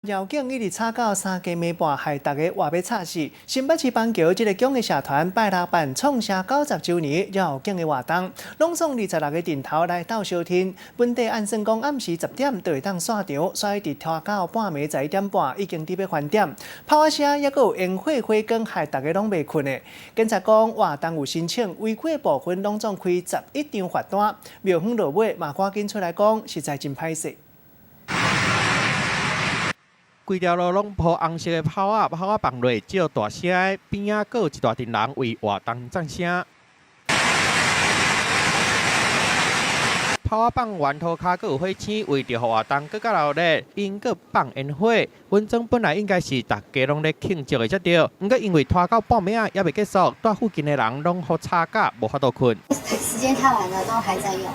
鷂警一直吵到三更暝半，害逐家活欲吵死。新北市板橋這个蔣的社團拜六辦創社90週年鷂景的活動，攏總26個陣頭來鬥相天。本底按算講暗時10點就會當散場，所以一直拖到半暝11點半已經佇欲翻點。炮仔聲猶閣有煙火火光，害逐家攏袂睏的。警察講活動有申請，違規部分攏總開11張罰單。廟方落尾嘛趕緊出來講，實在真歹勢。規條路攏鋪紅色的炮仔，炮仔放落照大聲的，邊仔閣有一大陣人為活動讚聲。炮仔放完，塗跤閣有火星，為著予活動閣較熱鬧，𪜶閣放煙火。穩裝本來應該是逐家攏咧慶祝的才對，毋過因為拖到半暝仔猶未結束，蹛附近的人攏予吵甲無法度睏。時間太晚了，都還在用，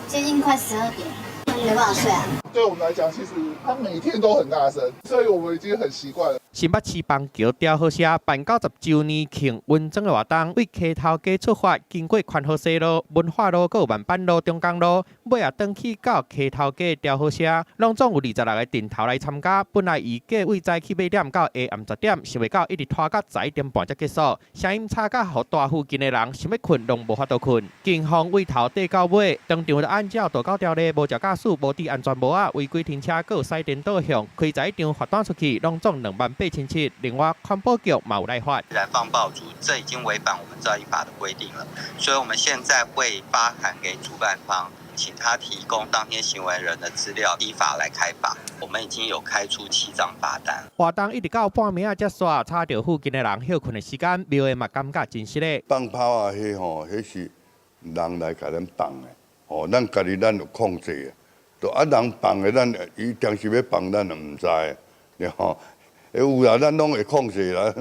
接近快12點，沒辦法睡啊。對我們來講，其實他每天都很大聲，所以我們已經很習慣了。新北市板橋雕好社辦90週年慶穩裝的活動，對溪頭街出發，經過寬和西路、文化路、閣有萬板路、中江路，尾仔轉去到溪頭街雕好社，攏總有26個陣頭來參加。本來預計對早起8點到下暗10點，想袂到一直拖到11點半才結束。聲音吵甲予蹛附近的人想欲睏攏無法度睏。警方對頭底到尾，當場就按照道交條例，無戴駕駛、無戴安全帽仔、違規停車、閣有駛顛倒向，開11張罰單出去，攏總2萬8700。另外，環保局嘛有來罰。燃放爆竹，這已經違反我們噪音法的規定了，所以我們現在會發函給主辦方，請他提供當天行為人的資料，依法來開罰。我們已經有開出7張罰單。活動一直到半暝仔才煞，吵著附近的人歇睏的時間，廟的嘛感覺真失禮。放炮仔，彼吼，彼是人來共咱放的，吼，咱家己咱有控制的，就啊人放的，咱伊定時欲放，咱就毋知，對吼。有啦，咱攏會控制啦。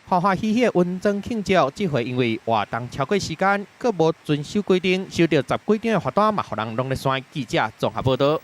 歡歡喜喜的穩裝慶祝，這回因為活動超過時間，閣無遵守規定，收著十幾張的罰單，嘛予人攏咧檨。記者綜合報導。